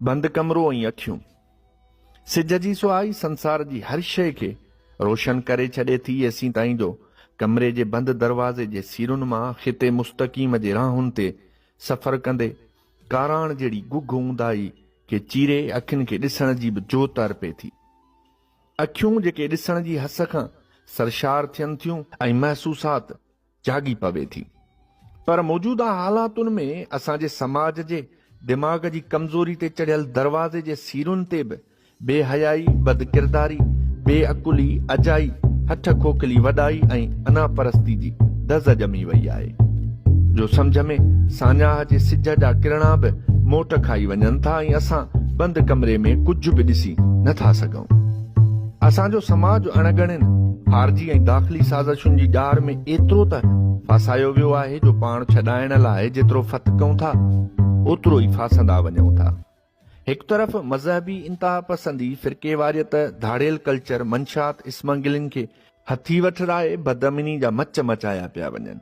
بند ڪمرو ۽ اکيون. سج جي سهائي سنسار جي هر شيء کي روشن ڪري ڇڏي ٿي ايسين تائين جو ڪمري جي بند دروازي جي سيرن مان خط مستقيم جي راهن تي سفر ڪندي ڪاراڻ جهڙي گگهه اونداهي کي چيري اکين کي ڏسڻ جي به جوت ارپي ٿي. اکيون جيڪي ڏسڻ جي حس کان سرشار ٿين ٿيون ۽ محسوسات جاڳي پوي ٿي. پر موجوده حالاتن ۾ اسان جي سماج جي دماغ جي ڪمزوري تي چڙهيل دروازي جي سيرن تي به بي حيائي، بدڪرداري، بي عقلي، اجائي، هٺ کوکلي وڏائي ۽ انا پرستي جي دز ڄمي وئي آهي. جو سمجهه ۾ ساڃاهه جي سج جا ڪرڻا به موٽ کائي وڃن ٿا ۽ اسان بند ڪمري ۾ ڪجهه به ڏسي نه ٿا سگهون. اسان جو سماج اڻڳڻين خارجي ۽ داخلي سازشن جي ڄار ۾ ايترو ته ڦاسايو ويو آهي جو پاڻ ڇڏائڻ لاء جيترو ڦٿڪون ٿا اوترو ئي ڦاسندا وڃون ٿا. هڪ طرف مذهبي انتهاپسندي، فرقيواريت، ڌاڙيل ڪلچر، منشيات، اسمگلنگ کي هٿي وٺرائي بدامني جا مچ مچايا پيا وڃن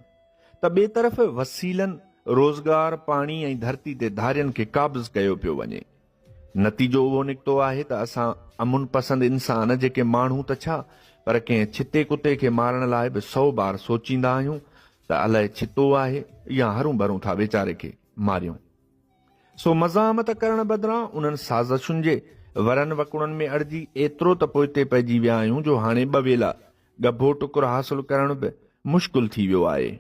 ته ٻئي طرف وسيلن، روزگار، پاڻي ۽ ڌرتي تي ڌارين کي قابض ڪيو پيو وڃي. نتيجو اهو نڪتو آهي ته اسان امن پسند انسان جيڪي ماڻهو ته ڇا پر ڪنهن ڇتي ڪتي کي مارڻ لاء به سئو بار سوچيندا آهيون ته الائي ڇتو آهي يا هرون ڀرون ٿا ويچاري کي ماريون. سو مزاحمت ڪرڻ بدران انهن سازشن جي ورن وڪڙن ۾ اڙجي ايترو ته پوئتي پئجي ويا آهيون جو هاڻي ٻه ويلا ڳڀو ٽڪر حاصل ڪرڻ به مشڪل ٿي ويو آهي.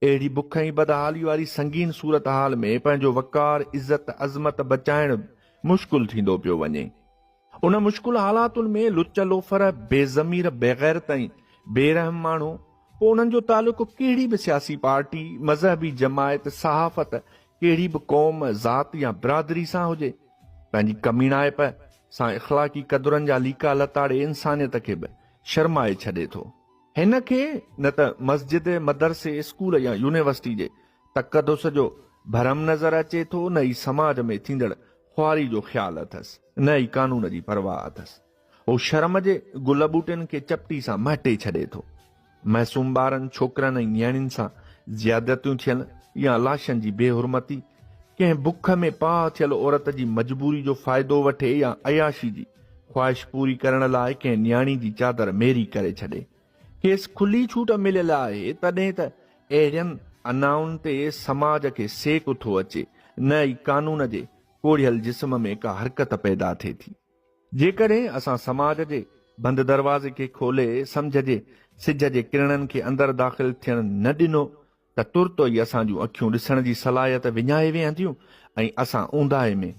اهڙي بک ۽ بدحالي واري سنگين صورتحال ۾ پنهنجو وقار، عزت، عظمت بچائڻ مشڪل ٿيندو پيو وڃي. ان مشڪل حالاتن ۾ لچ لوفر، بي ضمير، بيغيرت ۽ بي رحم ماڻهو، پوء انهن جو تعلق ڪهڙي به سياسي پارٽي، مذهبي جماعت، صحافت، ڪهڙي به قوم، ذات يا برادري سان هجي، پنهنجي ڪميڻائپ سان اخلاقي قدرن جا ليڪا لتاڙي انسانيت کي به شرمائي ڇڏي ٿو. هن کي نه ته مسجد، مدرسي، اسڪول يا يونيورسٽي جي تقدس جو ڀرم نظر اچي ٿو نه ئي سماج ۾ ٿيندڙ خواري جو خيال اٿس، نه ئي قانون جي پرواهه اٿس. هو شرم جي گل ٻوٽين کي چپٽي سان مهٽي ڇڏي ٿو. معصوم ٻارن، ڇوڪرن ۽ نياڻين سان زيادتيون ٿيل يا لاشن جي بي حرمتي، ڪنهن بک ۾ پاهه ٿيل عورت جي مجبوري جو فائدو وٺي يا عياشي جي خواهش پوري ڪرڻ لاء ڪنهن نياڻي جي چادر ميري ڪري ڇڏي. کيس کلي ڇوٽ مليل آهي، تڏهن ته اهڙين انائن تي سماج کي سيڪ ٿو اچي، نه ئي قانون جي ڪوڙهيل جسم ۾ ڪا حرڪت پيدا ٿئي ٿي. جيڪڏهن اسان سماج جي بند دروازي کي کولي سمجهه جي سج جي ڪرڻن کي اندر داخل ٿيڻ نه ڏنو ته ترت ئي اسان جون اکيون ڏسڻ جي صلاحيت وڃائي ويهنديون ۽ اسان اونداهي ۾